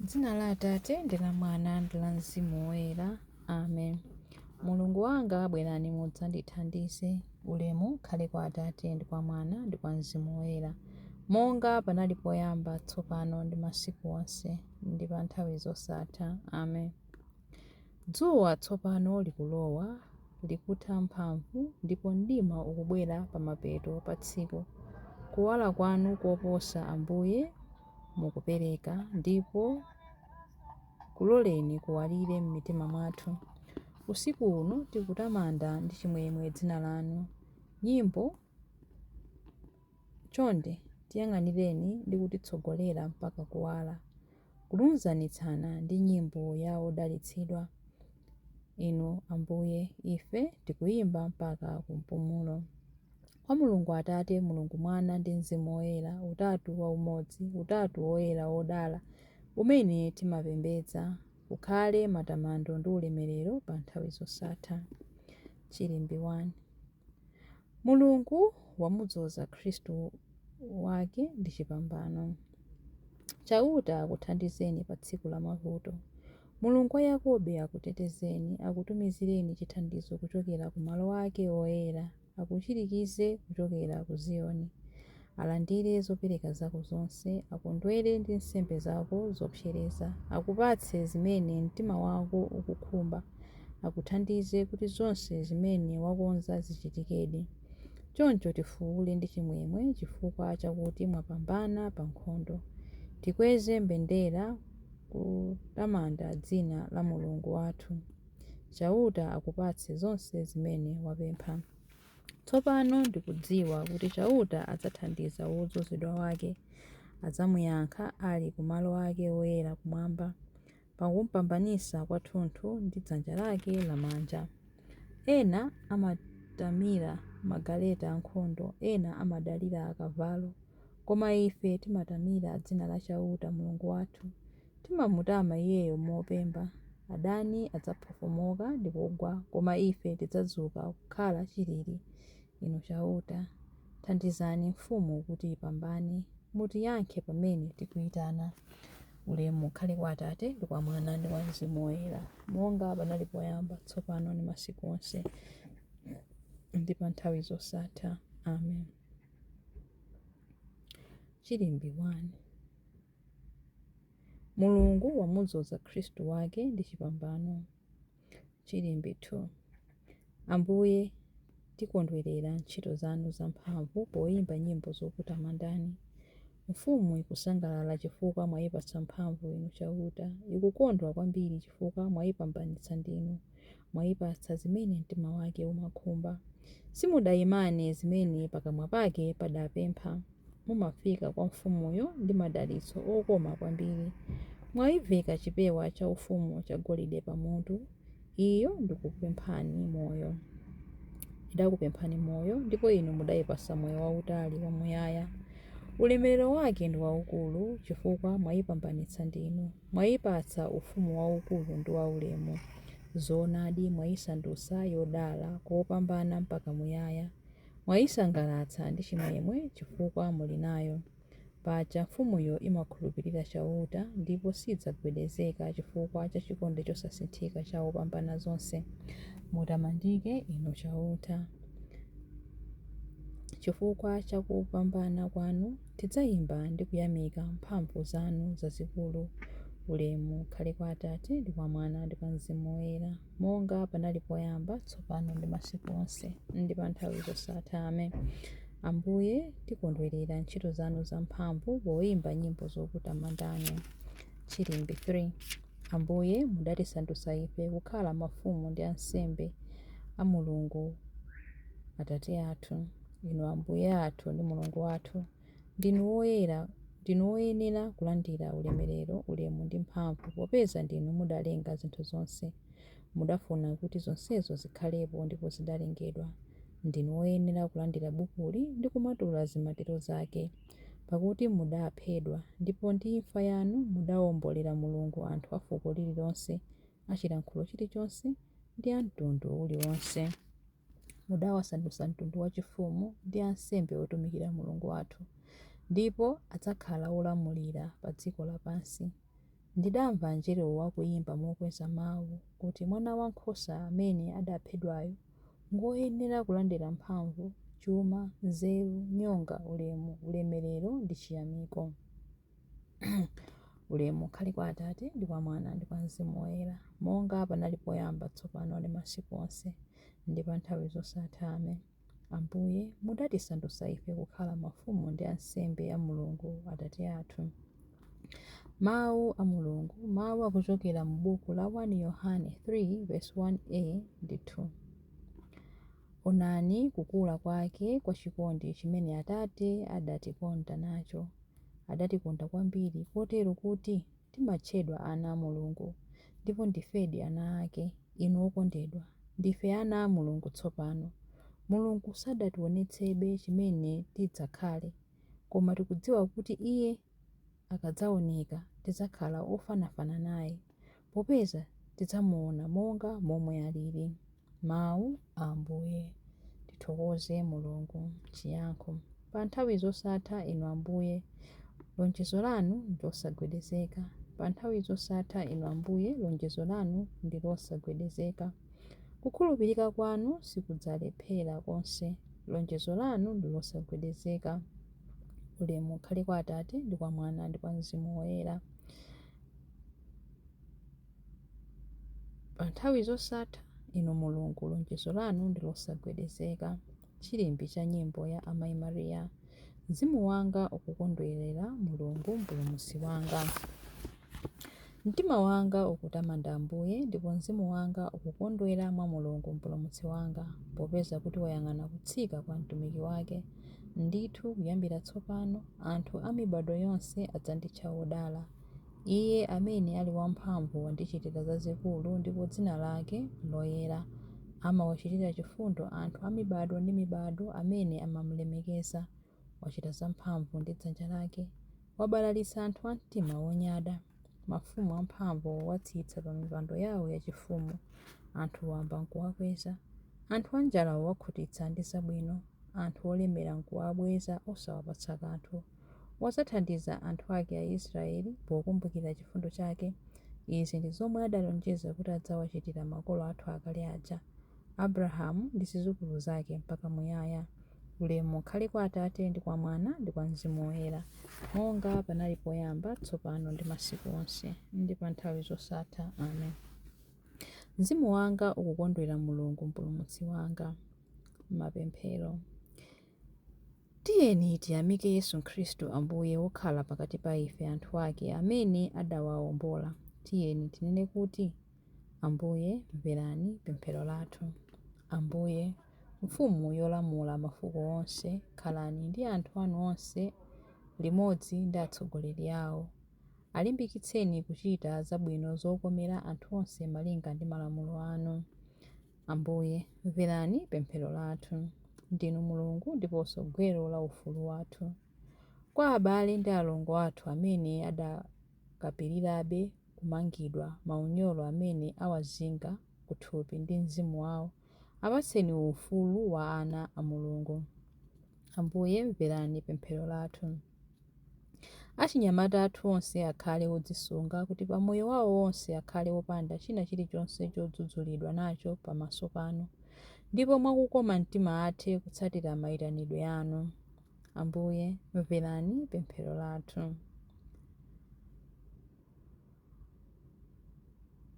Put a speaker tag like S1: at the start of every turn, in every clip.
S1: M'dzina la Atate, ndi la Mwana, ndi la Mzimu Woyera. Amen. Mulungu wanga, bwerani mudzandithandize. Ulemu ukhale kwa Atate, ndi kwa Mwana, ndi kwa Mzimu Woyera, monga panali poyamba, tsopano, ndi masiku onse, ndi pa nthawi zosatha. Amen. Dzuwa tsopano likulowa, likutha mphamvu, ndipo mdima ukubwera pamapeto pa tsiku. Kuwala kwanu koposa, Ambuye, mukupereka, ndipo kuloleni kuwalire m'mitima mwathu. Usiku uno tikutamanda ndi chimwemwe dzina lanu. Nyimbo Chonde tiyang'anireni ndi kutitsogolera mpaka kuwala, kulunzanitsana ndi nyimbo ya odalitsidwa. Inu Ambuye, ife tikuyimba mpaka ku mpumulo. Kwa Mulungu Atate, Mulungu Mwana ndi Mzimu Woyera, utatu wa umodzi, utatu woyera wodala, umene timapembedza, kukhale matamando ndi ulemerero pa nthawi zosatha. Chilimbi 1. Mulungu wamudzoza Khristu wake ndi chipambano. Chauta akuthandizeni pa tsiku la mavuto. Mulungu wa Yakobe akutetezeni, akutumizireni chithandizo kuchokera ku malo ake oyera, akuchirikize kuchokera ku Ziyoni. Alandire zopereka zako zonse, akondwere ndi nsembe zako zopsereza, akupatse zimene mtima wako ukukhumba. akuthandize kuti zonse zimene wakonza zichitikedi. Choncho tifuule ndi chimwemwe chifukwa chakuti mwapambana pa nkhondo. Tikweze mbendera kutamanda dzina la Mulungu wathu. Chauta akupatse zonse zimene wapempha. Tsopano ndikudziwa kuti Chauta adzathandiza wodzozedwa wake. Adzamuyankha ali ku malo ake oyera kumwamba. pakumpambanitsa kwathunthu ndi dzanja lake lamanja. Ena amatamira magaleta ankhondo, ena amadalira akavalo, koma ife timatamira dzina la Chauta Mulungu wathu. Timamutama Iyeyo mopemba. Adani adzaphofomoka ndi kugwa, koma ife tidzadzuka kukhala chilili. Inu Chauta, thandizani mfumu kuti ipambane, mutiyankhe pamene tikuitana. Ulemu ukhale kwa Atate, ndi kwa Mwana, ndi kwa Mzimu Woyera, monga panali poyamba, tsopano ndi masiku onse, ndi pa nthawi zosatha. Amen. Chilimbi 1. Mulungu wamudzoza Khristu wake ndi chipambano. Chilimbi 2. Ambuye, tikondwerera ntchito zanu zamphamvu poyimba nyimbo zokutamandani. Mfumu ikusangalala chifukwa mwayipatsa mphamvu Inu Chauta, ikukondwa kwambiri chifukwa mwayipambanitsa ndinu, mwayipatsa zimene mtima wake umakhumba. Simudayimane zimene pakamwa pake padapempha. Mumafika kwa mfumuyo ndi madalitso okoma kwambiri. Mwaiveka chipewa chaufumu chagolide pamutu. Iyo ndikupemphani moyo. Idakupemphani moyo, ndipo inu mudaipatsa moyo wautali wamuyaya. Ulemerero wake ndi waukulu, chifukwa mwaipambanitsa ndinu. Mwaipatsa ufumu waukulu ndi waulemu. Zoonadi, mwaisandutsa yodala kopambana mpaka muyaya. Mwaisangalatsa ndi chimwemwe chifukwa muli nayo. Paja mfumuyo imakhulupirira Chauta, ndipo sidzagwedezeka chifukwa cha chikondi chosasinthika cha Wopambanazonse. Mutamandike, Inu Chauta. Chifukwa cha kupambana kwanu, tidzaimba ndi kuyamika mphamvu zanu zazikulu. Ulemu ukhale kwa Atate, ndi kwa Mwana, ndi kwa Mzimu Woyera, monga panali poyamba, tsopano ndi masiku onse, ndi pa nthawi zosatha. Amen. Ambuye, tikondwerera ntchito zanu zamphamvu poimba nyimbo zokutamandani. Chilimbi 3. Ambuye, mudatisandutsa ife kukhala mafumu ndi ansembe a Mulungu Atate athu. Inu Ambuye athu ndi Mulungu wathu, ndinu woyera, ndinu woyenera kulandira ulemerero, ulemu ndi mphamvu, popeza ndinu mudalenga zinthu zonse. Mudafuna kuti zonsezo zikhalepo ndipo zidalengedwa. Ndinu woyenera kulandira bukuli ndi kumatula zimatiro zake, pakuti mudaphedwa, ndipo ndi imfa yanu mudaombolera Mulungu anthu a fuko lililonse, a chilankhulo chilichonse, ndi a mtundu uliwonse. Mudawasandutsa mtundu wachifumu ndi ansembe otumikira Mulungu wathu, ndipo adzakhala olamulira pa dziko lapansi. Ndidamva angelowo akuyimba mokweza mau kuti Mwanawankhosa amene adaphedwayu ngwoyenera kulandira mphamvu, chuma, nzeru, nyonga, ulemu, ulemerero ndi chiyamiko. Ulemu ukhale kwa Atate, ndi kwa Mwana, ndi kwa Mzimu Woyera, monga panali poyamba, tsopano, ndi masiku onse, ndi pa nthawi zosatha. Amen. Ambuye, mudatisandutsa ife kukhala mafumu ndi ansembe a Mulungu Atate athu. Mawu a Mulungu, Mawu akuchokera mu buku la 1 Yohane 3 verse 1a ndi 2. Onani kukula kwake kwa chikondi chimene Atate adatikonda nacho. Adatikonda kwambiri kotero kuti timatchedwa ana a Mulungu, ndipo ndifedi ana ake. Inu okondedwa, ndife ana a Mulungu tsopano. Mulungu sadationetsebe chimene tidzakhale, koma tikudziwa kuti Iye akadzaoneka tidzakhala ofanafana naye, popeza tidzamuona monga momwe alili. Mawu a Ambuye. Tithokoze Mulungu. Chiyankho. Pa nthawi zosatha, Inu Ambuye, lonjezo lanu ndi losagwedezeka. Pa nthawi zosatha, Inu Ambuye, lonjezo lanu ndi losagwedezeka. Kukhulupirika kwanu sikudzalephera konse. Lonjezo lanu ndi losagwedezeka. Ulemu ukhale kwa Atate, ndi kwa Mwana, ndi kwa Mzimu Woyera. Pa nthawi zosatha, Inu Mulungu, lonjezo lanu ndi losagwedezeka. Chilimbi cha nyimbo ya Amayi Maria. Mzimu wanga ukukondwerera Mulungu Mpulumutsi wanga. Mtima wanga ukutamanda Ambuye, ndipo mzimu wanga ukukondwera mwa Mulungu Mpulumutsi wanga, popeza kuti wayang'ana kutsika kwa mtumiki wake. Ndithu, kuyambira tsopano, anthu a mibadwo yonse adzanditcha wodala. Iye amene ali wamphamvu wandichitira zazikulu ndipo dzina lake n'loyera. Amawachitira chifundo anthu a mibadwo ndi mibadwo amene amam'lemekeza. Wachita zamphamvu ndi dzanja lake. Wabalalitsa anthu a mtima wonyada. Mafumu amphamvu wawatsitsa pamipando yawo yachifumu. Anthu wamba n'kuwakweza. Anthu anjala wawakhutitsa ndi zabwino. Anthu olemera n'kuwabweza osawapatsa kanthu. Wadzathandiza anthu ake Aisraeli pokumbukira chifundo chake. Izi ndi zomwe adalonjeza kuti adzawachitira makolo athu akale aja, Abrahamu ndi zidzukulu zake mpaka muyaya. Ulemu ukhale kwa Atate ndi kwa Mwana ndi kwa Mzimu Woyera, monga panali poyamba, tsopano ndi masiku onse, ndi pa nthawi zosatha. Amen. Mzimu wanga ukukondwera Mulungu Mpulumutsi wanga. Mapemphero. Tiyeni tiyamike Yesu Khristu Ambuye wokhala pakati pa ife anthu ake amene adawaombola. Tiyeni tinene kuti, Ambuye, mverani pemphero lathu. Ambuye, Mfumu yolamula mafuko onse, khalani ndi anthu anu onse limodzi ndi atsogoleri ao. Alimbikitseni kuchita zabwino zokomera anthu onse malinga ndi malamulo anu. Ambuye, mverani pemphero lathu. Ndinu Mulungu ndiponso gwero la ufulu wathu. Kwa abale ndi alongo athu amene adakapirirabe kumangidwa maunyolo amene awazinga kuthupi ndi mzimu wao, apatseni ufulu wa ana a Mulungu. Ambuye, mverani pemphero lathu. Achinyamata athu onse akhale odzisunga kuti pa moyo wawo wonse akhale opanda china chilichonse chodzudzulidwa nacho pamaso panu, ndipo mwa kukoma mtima athe kutsatira maitanidwe anu. Ambuye, mverani pemphero lathu.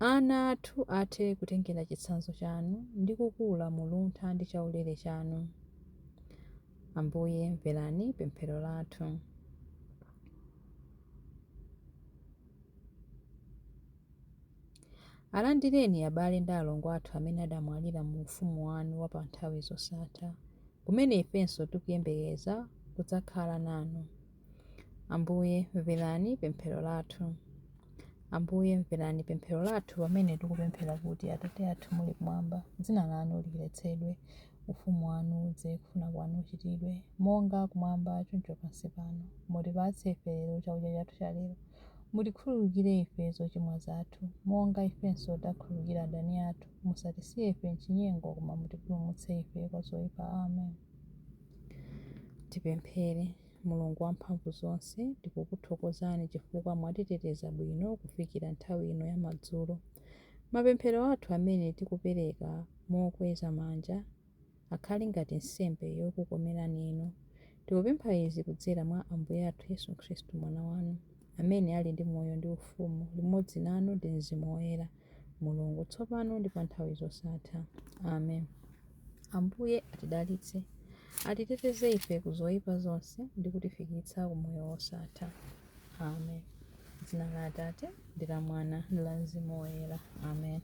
S1: Ana athu athe kutengera chitsanzo chanu ndi kukula mu luntha ndi chaulere chanu. Ambuye, mverani pemphero lathu. Alandireni abale ndi alongo athu amene adamwalira mu ufumu wanu wa pa nthawi zosatha, kumene ifenso tikuyembekeza kudzakhala nanu. Ambuye, mverani pemphero lathu. Ambuye, mverani pemphero lathu pamene tikupemphera kuti, Atate athu muli kumwamba, dzina lanu liyeretsedwe, ufumu wanu udze, kufuna kwanu kuchitidwe, monga kumwamba choncho pansi pano. Mutipatse ife lero chakudya chathu cha lero. Mutikhululukire ife zochimwa zathu, monga ifenso takhululukira adani athu. Musatisiye ife m'chinyengo, koma mutipulumutse ife kwa zoipa. Amen. Tipemphere. Mulungu wamphamvu zonse, tikukuthokozani chifukwa mwatiteteza bwino kufikira nthawi ino ya madzulo. Mapemphero athu amene tikupereka mokweza manja akhale ngati nsembe yokukomerani inu. Tikupempha izi kudzera mwa Ambuye athu Yesu Khristu Mwana wanu, amene ali ndi moyo ndi ufumu, limodzi nanu ndi Mzimu Woyera, Mulungu, tsopano ndi pa nthawi zosatha. Amen. Ambuye atidalitse, atiteteze ife ku zoyipa zonse ndi kutifikitsa ku moyo wosatha. Amen. Dzina la Atate ndi la Mwana ndi la Mzimu Woyera. Amen.